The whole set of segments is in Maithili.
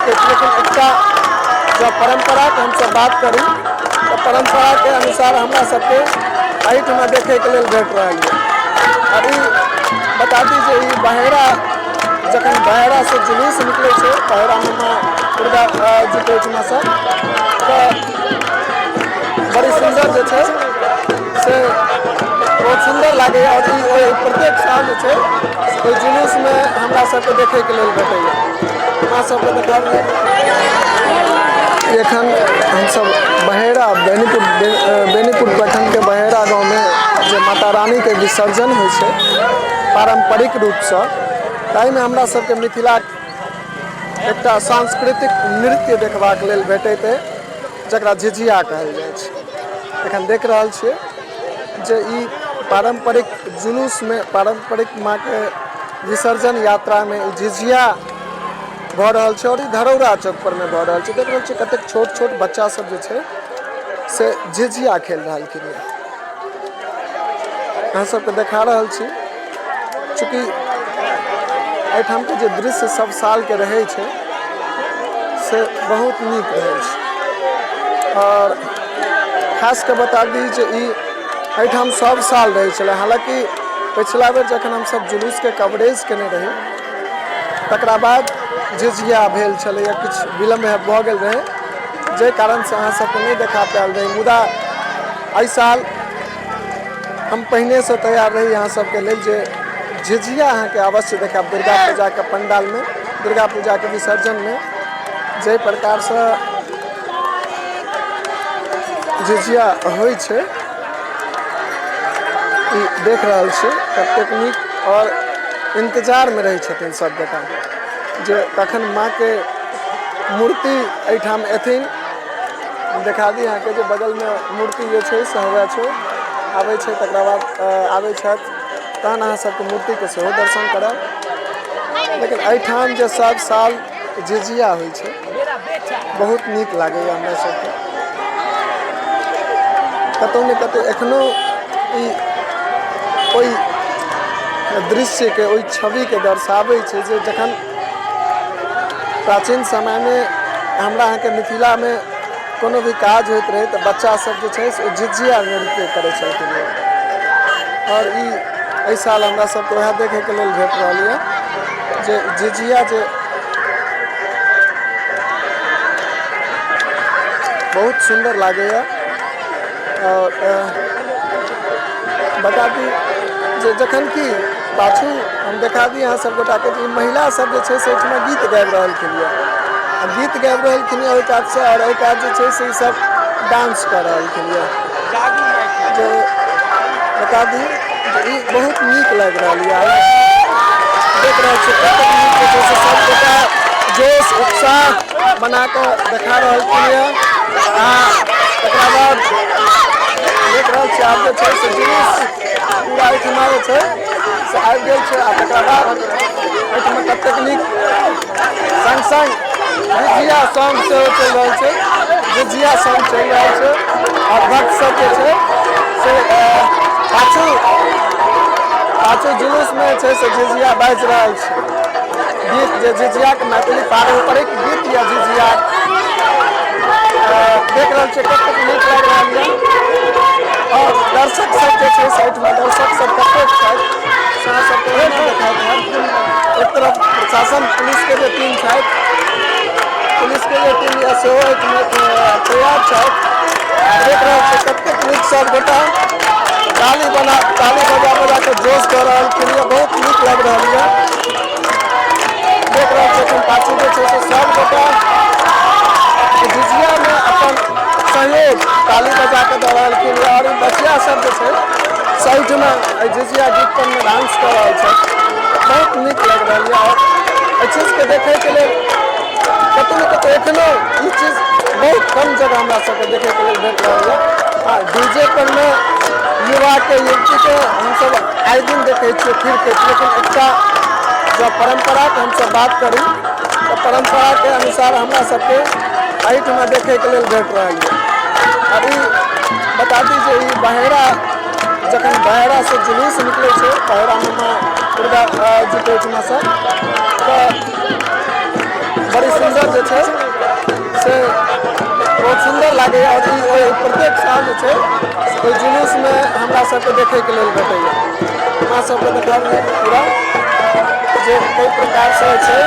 थिरकैत, लेकिन एकटा जँ परम्पराके हमसभ बात करी तऽ परम्पराके अनुसार हमरा सबके एहिठमा देखैके लेल भेट रहल यऽ। आओर ई बता दी जे ई बहेरा जखन बहेरासँ जुलूस निकलै छै, बहेरामे माँ दुर्गा जीके ओहिठमासँ, तऽ बड़ी सुन्दर जे छै से बहुत सुन्दर लागैए। आओर ई ओहि प्रत्येक साल जे छै ओहि जुलूसमे हमरा सबके देखैके लेल भेटैए। अहाँ सबके देखाबी, एखन हमसब बहेरा बेनीपुर बेनीपुर प्रखण्डके बहेरा गाँवमे जे माता रानीके विसर्जन होइ छै पारम्परिक रूपसँ, ताहिमे हमरा सबके मिथिलाक एकटा सांस्कृतिक नृत्य देखबाक लेल भेटैत अइ, जकरा झिझिया कहल जाइ छै। एखन देख रहल छियै जे ई पारम्परिक जुलूसमे, पारम्परिक माँके विसर्जन यात्रामे ई झिझिया भऽ रहल छै आओर ई धरौरा चौक परमे भऽ रहल छै। देख रहल छियै कतेक छोट छोट बच्चा सब जे छै से झिझिया खेल रहलखिन यऽ। अहाँ सबके देखा रहल छी, चूँकि एहिठामके जे दृश्य सब सालके रहै छै से बहुत नीक रहै छै। आओर खास कऽ बता दी जे ई एहिठाम सब साल रहै छलै। हालाँकि पछिला बेर जखन हमसब जुलूसके कवरेज केने रही तकरा बाद झिझिया भेल छलैए, किछु विलम्ब भऽ गेल रहै, जाहि कारणसँ अहाँ सबके नहि देखा पायल रही। मुदा एहि साल हम पहिनेसँ तैयार रही अहाँ सबके लेल जे झिझिया अहाँके अवश्य देखायब दुर्गा पूजाके पण्डालमे, दुर्गा पूजाके विसर्जनमे जाहि प्रकारसँ झिझिया होइ छै। ई देख रहल छी कतेक नीक आओर इन्तजारमे रहै छथिन सब गोटा जे कखन माँके मूर्ति एहिठाम एथिन। देखा दी अहाँके जे बगलमे मूर्ति जे छै से हवे छै, आबै छै, तकरा बाद आबै छथि तहन अहाँ सबके मूर्तिके सेहो दर्शन करायब। लेकिन एहिठाम जे सब साल झिझिया होइ छै बहुत नीक लागैए हमरा सबके। कतहु ने कतहु एखनो ई ओहि दृश्यके, ओहि छविके दर्शाबै छै जे जखन प्राचीन समयमे हमरा अहाँके मिथिलामे कोनो भी काज होइत रहै तऽ बच्चा सब जे छै से झिझिया नृत्य करै छलखिन। आओर ई एहि साल हमरा सबके वएह देखैके लेल भेट रहल यऽ जे झिझिया जे बहुत सुन्दर लागैए। आओर बता दी जे जखन कि पाछू हम देखा दी अहाँ सब गोटाके जे ई महिला सब जे छै से एहिठमा गीत गाबि रहलखिन यऽ आ गीत गाबि रहलखिन यऽ ओहि कातसँ, आओर एहि कात जे छै से ई सब डांस कऽ रहलखिन यऽ। जे बता दी जे ई बहुत नीक लागि रहल यऽ। देख रहल छी कतेक नीक जे छै से सब गोटा जोश उत्साह बना कऽ देखा रहलखिन यऽ। आ तकरा बाद देख रहल छी आब जे छै से जुलूस पूरा एहिठमा जे छै से आबि गेल छै। आ तकरा बाद एहिठमा कतेक नीक संग संग झिझिया सॉन्ग सेहो चलि रहल छै, झिझिया सॉन्ग चलि रहल छै। आओर भक्त सब जे छै से पाछू पाछू जुलूसमे छै से झिझिया बाजि रहल छै गीत, जे झिझियाके मैथिली पारम्परिक गीत यऽ झिझिया। देख रहल छियै कतेक नीक लागि रहल यऽ। आओर दर्शक सब जे छै से एहिठमा दर्शक सब कतेक छथि से अहाँ सबके ओहिना देखाइत हैत। एक तरफ प्रशासन पुलिसके जे टीम छथि, पुलिसके जे टीम यऽ सेहो एहिठमा तैयार छथि। देख रहल छियै कतेक नीक सब गोटा ताली बना ताली बजा बजा के जोश दऽ रहलखिन यऽ, बहुत नीक लागि रहल यऽ। देख रहल छथिन पाछू जे छै से सब गोटा झिझियामे अपन सहयोग ताली बजा कऽ दऽ रहलखिन यऽ। आओर ई बचिया सब जे छै साइडमे एहि झिझिया गीत परमे डांस कऽ रहल छथि, बहुत नीक लागि रहल यऽ। आओर एहि चीजके देखैके लेल कतहु ने कतहु एखनो ई चीज बहुत कम जगह हमरा सबके देखैके लेल भेट रहल यऽ। आ डी जे परमे युवाके युवतीके हमसब आइ दिन देखै छियै थिरकैत, लेकिन एकटा जँ परम्पराके हमसब बात करी तऽ परम्पराके अनुसार हमरा सबके एहिठमा देखैके लेल भेट रहल यऽ। आओर ई बता दी जे ई बहेरा जखन बहेरासँ जुलूस निकलै छै, बहेरामे माँ दुर्गा जीके ओहिठमासँ, तऽ बड़ी सुन्दर जे छै से बहुत सुन्दर लागैए। आओर ई ओहि प्रत्येक साल जे छै ओहि जुलूसमे हमरा सबके देखैके लेल भेटैए। अहाँ सबके देखाबी पूरा जे कई प्रकारसँ छै।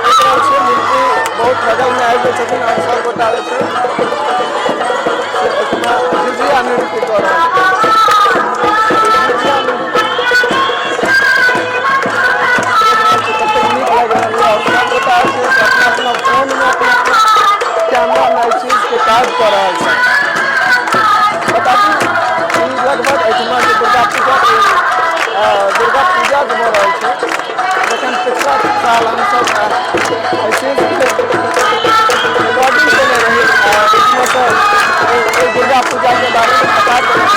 देख रहल छियै, मूर्ति बहुत बगलमे आबि गेल छथिन आओर सब गोटा जे छै से एहिठमा झिझिया नृत्य कऽ रहल छथिन। झिझिया नृत्य देख रहल छी, कतेक नीक लागि रहल यऽ। आओर सब गोटा जे छै से अपना अपना फोनमे, अपना अपना कैमरामे एहि चीजके कैद कऽ रहल छथि। बता दी, ई लगभग एहिठमा जे दुर्गा पूजा दुर्गा पूजा जे भऽ रहल छै, जखन पिछला साल हमसभ एहि चीजके रिकॉर्डिंग केने रही, एहिठमासँ ओहि दुर्गा पूजाके बारेमे पता केने,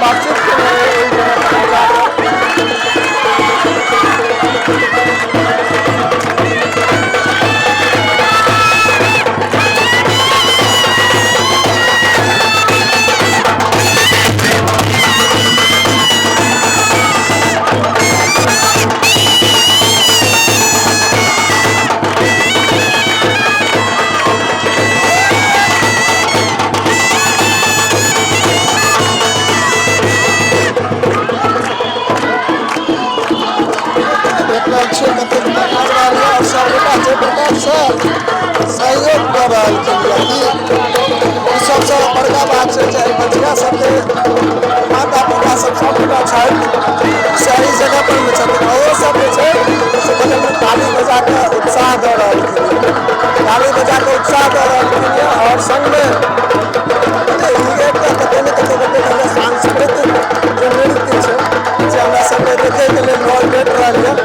बातचीत केने रही ओहि जगह पर जाकऽ। देख रहल छियै कतेक नीक लागि रहल यऽ। आओर सभगोटा जे प्रकारसँ सहयोग कऽ रहलखिन यऽ, ई सबसँ बड़का बात छै जे एहि बचिया सबके माता पिता सब सबगोटा छथि, सही जगह पर मे छथिन। ओहो सब जे छै से बगलमे ताली बजा कऽ उत्साह दऽ रहलखिन यऽ, ताली बजा कऽ उत्साह दऽ रहलखिन यऽ। आओर संगमे ई एकटा कतौ ने कतौ देखल जाय सांस्कृतिक जे नृत्य छै जे हमरा सबके देखैके लेल भेट रहल यऽ,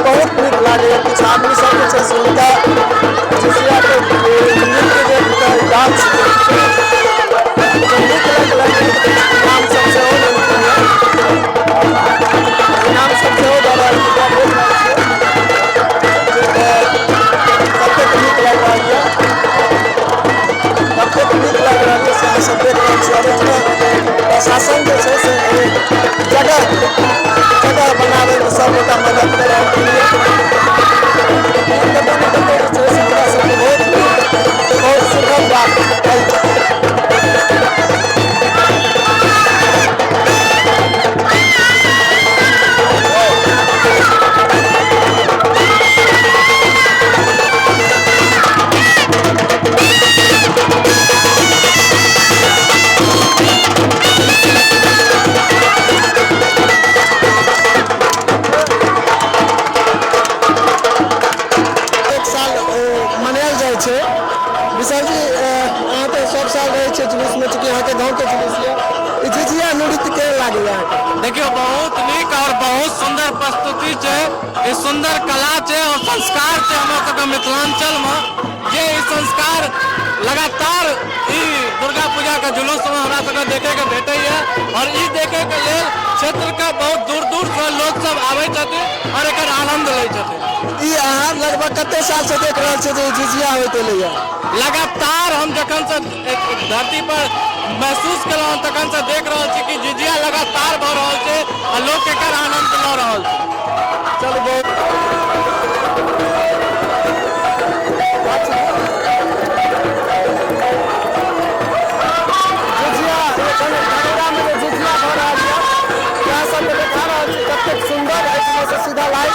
बहुत नीक लागैए। किछु आदमी सब जे छै से हुनका झिझियाके नृत्य देख कऽ, डांस देख कऽ जे नीक लगलनि, इनाम सब सेहो लेलखिन यऽ, इनाम सब सेहो दऽ रहलखिन यऽ। देख रहल छियै जे कतेक नीक लागि रहल यऽ, कतेक नीक लागि रहल यऽ से अहाँ सब देख रहल छी। आओर एहिठमा प्रशासन जे छै से एहि जगह जगह बनाबैमे सबगोटा मदद कऽ रहलखिन यऽ। ई कतौ ने कतौ जे छै से हमरा सबके बहुत नीक, बहुत सुखद बात अछि। एक साल मनायल जाइ छै। विशाल जी, अहाँ तऽ सब साल रहै छियै जुलूसमे, चूँकि अहाँके गाँवके जुलूस यऽ। ई झिझिया नृत्य केहन लागैए अहाँके? देखियौ, बहुत नीक और बहुत सुन्दर प्रस्तुति छै। ई सुन्दर कला छै और संस्कार छै हमरा सबके मिथिलांचल में, जे ई संस्कार लगातार ई दुर्गा पूजा के जुलूस में हमरा सबके देखे के भेटैया। और ई देखे के लेल क्षेत्र के बहुत दूर दूर से लोग सब आबै छथिन और एकर आनंद लै छथिन। ई अहाँ लगभग कते साल से देख रहल छियै जे ई झिझिया होइत एलैया? लगातार हम जखन से धरती पर महसूस केलहुँ तखन से देख रहल छी कि झिझिया लगातार भऽ रहल छै आ लोक एकर आनंद लऽ रहल छै। चलू, बहुत झिझिया एखन धनौरामे जे झिझिया भऽ रहल यऽ, अहाँ सबके देखा रहल छी कतेक सुन्दर एहिठमा से सीधा लाइव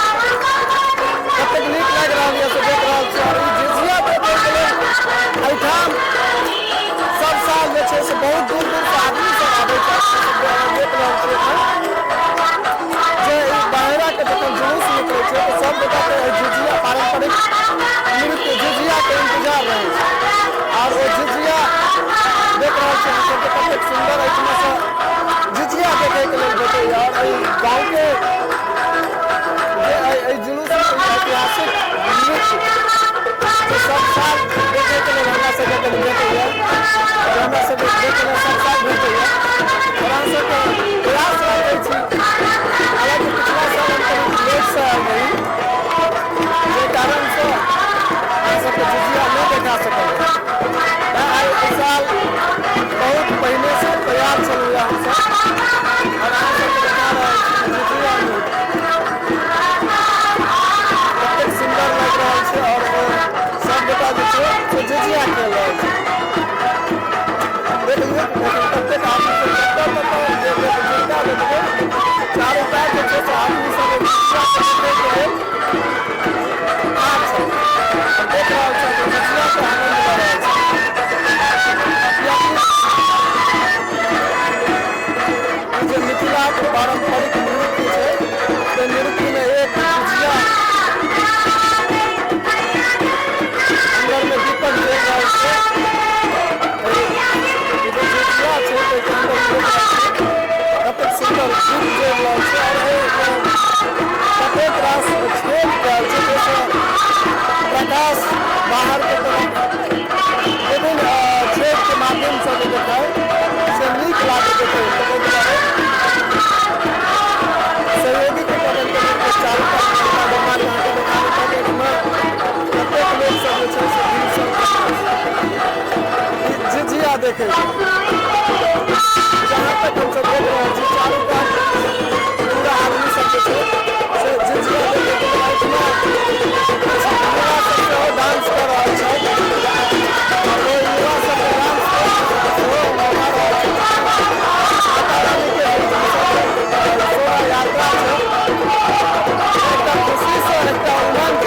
कतेक नीक लागि रहल यऽ से देख रहल छी। आओर ई झिझिया देखैके लेल एहिठाम सब साल जे छै से बहुत दूर दूर से आदमी सब आबै छथि। देख रहल छी एखन जे ई बहेराके जखन जुलूस निकलै छै तऽ सब गोटाके एहि झिझिया, पारम्परिक नृत्य झिझियाके इंतजार रहै छै। आओर ओ झिझिया देख रहल छी अहाँ सबके कतेक सुन्दर एहिठमा से झिझिया देखैके लेल भेटैए। आओर एहि गाँवके जे एहि जुलूसमे ऐतिहासिक नृत्य जे सब साल देखैके लेल हमरा सबके कनि भेटैए, जे हमरा सबके देखै लेल सब साल भेटैए। आओर अहाँ सबके प्रयास रखै छी। हालाँकि पिछला साल हम कनि लेटसँ आयल रही, जाहि कारणसँ अहाँ सबके झिझिया नहि देखा सकल रही। तैँ आइ एहि साल बहुत पहिनेसँ तैयार छलहुँ हमसब आओर अहाँ सबके देखा रहल छी झिझिया नृत्य कतेक देखै छै। जहाँ तक हमसब देख रहल छी चारू कात पूरा आदमी सब जे छै से झिझिया देखैके लेल एहिठिमा युवा सब सेहो डांस कऽ रहल छथि आओर ओहि युवा सबके डांस सेहो मना रहल छै। माता रानीके शोभा यात्रा छै, एकटा खुशीसँ एकटा उमंग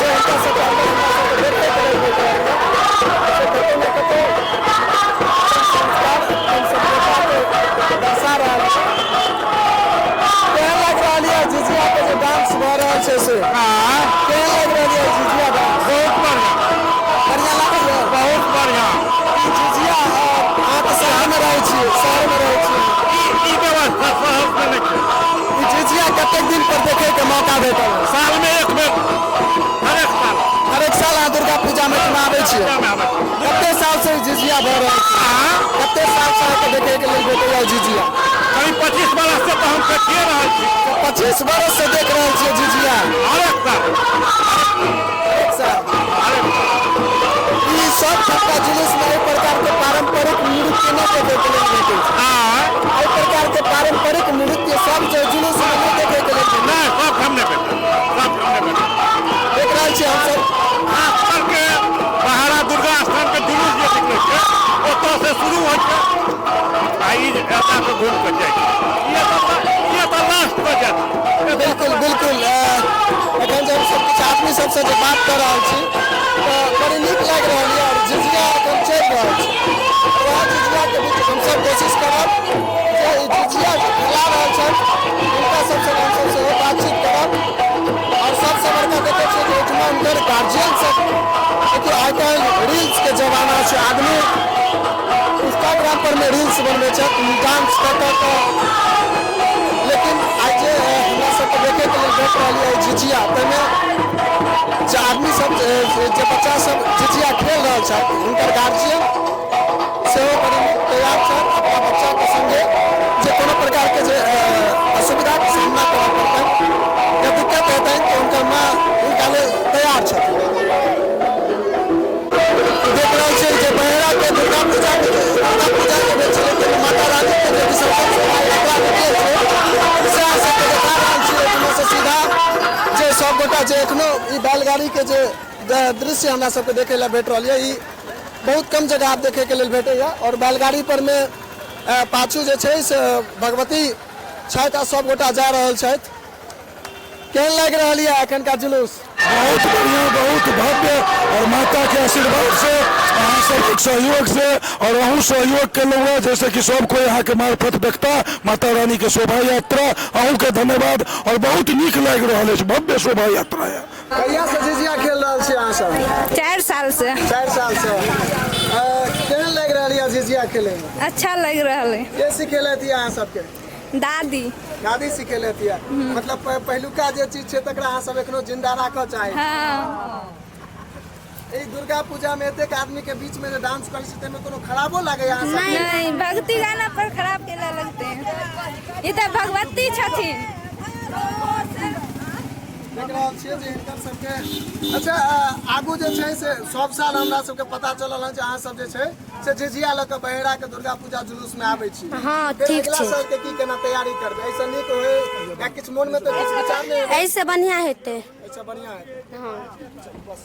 जे हिनका सबके अन्दर हमरा सबके देखैके लेल भेट रहल यऽ, से कतौ ने कतौ अपन संस्कार अपन सभ्यताके दर्शा रहल छै। केहन लागि रहल यऽ झिझिया के जे डांस भऽ रहल छै से? केहन लागि रहल यऽ झिझिया डांस? बहुत बढ़िया। बढ़िया लागैए? बहुत बढ़िया। ई झिझिया अहाँ तऽ शहरमे रहै छियै, शहरमे रहै छियै, ई व्यवस्था शहर से नहि छै। ई झिझिया कतेक दिन पर देखैके मौका भेटल? साल में एक बेर, हरेक साल। हरेक साल अहाँ दुर्गा पूजामे एहिठिमा आबै छियै? पूजामे आबै छी। कते साल से ई झिझिया भऽ रहल छै? कते साल से अहाँके देखैके लेल भेटैया झिझिया? करीब 25 बरस से तऽ हम देखिए रहल छी। 25 बरस से देख रहल छियै झिझिया? हरेक साल। हरेक साल। ई सब ठप्पा जुलूस में एहि प्रकार के पारंपरिक नृत्य नहि देखैके लेल भेटै छै। एहि प्रकार के पारंपरिक नृत्य सब जे जुलूस में नहि देखैके लेल भेटै। नहि, सब ठाम नहि भेटल, सब ठाम नहि भेटल। देख रहल छियै हमसब खास करके बहारा दुर्गा स्थान के जुलूस जे निकलै छै ओतऽ से शुरू होइ छै आ ई एतऽ से घूमि कऽ जाइ छै। ई एतऽ लास्ट पर जायत। बिल्कुल बिल्कुल। एखन जे हमसब किछु आदमी सबसँ जे बात कऽ रहल छी तऽ बड़ी नीक लागि रहल यऽ आओर झिझिया एखन चलि रहल छै। वएह झिझियाके बीच हमसब कोशिश करब जे ई झिझिया जे खेला रहल छथि हुनका सबसँ हमसब सेहो बातचीत करब। आओर सबसँ बड़का देखै छियै जे एहिठिमा हुनकर गार्जियन सब, देखियौ आइ काल्हि रील्सके जमाना छै, आदमी इंस्टाग्राम पर मे रील्स बनबै छथि डांस कऽ कऽ कऽ, लेकिन आइ जे हमरा सबके देखैके लेल भेट रहल यऽ झिझिया, ताहिमे जे आदमी सब जे बच्चा सब झिझिया खेल रहल छथि हुनकर गार्जियन सेहो बड़ी तैयार छथि अपना बच्चाके संगे जे कोनो प्रकारके जे असुविधाके सामना करऽ पड़तनि या दिक्कत हेतनि तऽ हुनकर माँ हुनका लेल तैयार छथिन। देख रहल छियै जे बहेराके दुर्गा पूजाके भेल छलै ताहिमे माता रानीके जे विसर्जन शोभा यात्रा निकलै छै से अहाँ सबके देखा रहल छी। एहिठिमासँ सीधा जे सबगोटा जे एखनो ई बैलगाड़ीके जे दृश्य हमरा सबके देखै लए भेट रहल यऽ ई बहुत कम जगह आब देखैके लेल भेटैए। आओर बैलगाड़ी पर मे पाछू जे छै से भगवती छथि आ सबगोटा जा रहल छथि। केहन लागि रहल यऽ एखनका जुलूस? बहुत बढ़िया, बहुत भव्य और माता के आशीर्वाद से अहाँ सबके सहयोग से और अहूँ सहयोग केलहुँ हँ, जैसे कि सब कोई अहाँ के मार्फत देखता माता रानी के शोभा यात्रा, अहूँ के धन्यवाद और बहुत नीक लागि रहल अछि भव्य शोभा यात्रा यऽ। कहिया से झिझिया खेल रहल छी अहाँ सब? 4 साल से। 4 साल से। केहन लागि रहल यऽ झिझिया खेले में? अच्छा लागि रहल है। के सिखेलथि यऽ अहाँ सबके? दादी। दादी सिखेलथि यऽ। मतलब पहिलुका जे चीज छै तकरा अहाँ सब एखनो जिंदा राखऽ चाहै छी? हाँ। ई दुर्गा पूजा में एतेक आदमी के बीच में जे डांस करै छी ताहिमे कोनो खराबो लागैया अहाँ सबके? नहीं, भक्ति गाना पर खराब केला लगते हैं, ई तऽ भगवती छथिन। देख रहल छियै जे हिनकर सबके अच्छा आगू जे छै से सब साल हमरा सबके पता चलल हँ जे अहाँ सब जे छै से झिझिया लऽ कऽ बहेरा के दुर्गा पूजा जुलूस में आबै छी। हाँ, फेर ठीक अगिला छै। साल के की केना तैयारी करबै? एहिसँ नीक होय या किछु मोन में तऽ किछु विचार नहि हेतै? एहिसँ बढ़िआँ हेतै। एहिसँ बढ़िआँ हेतै। हाँ। बस।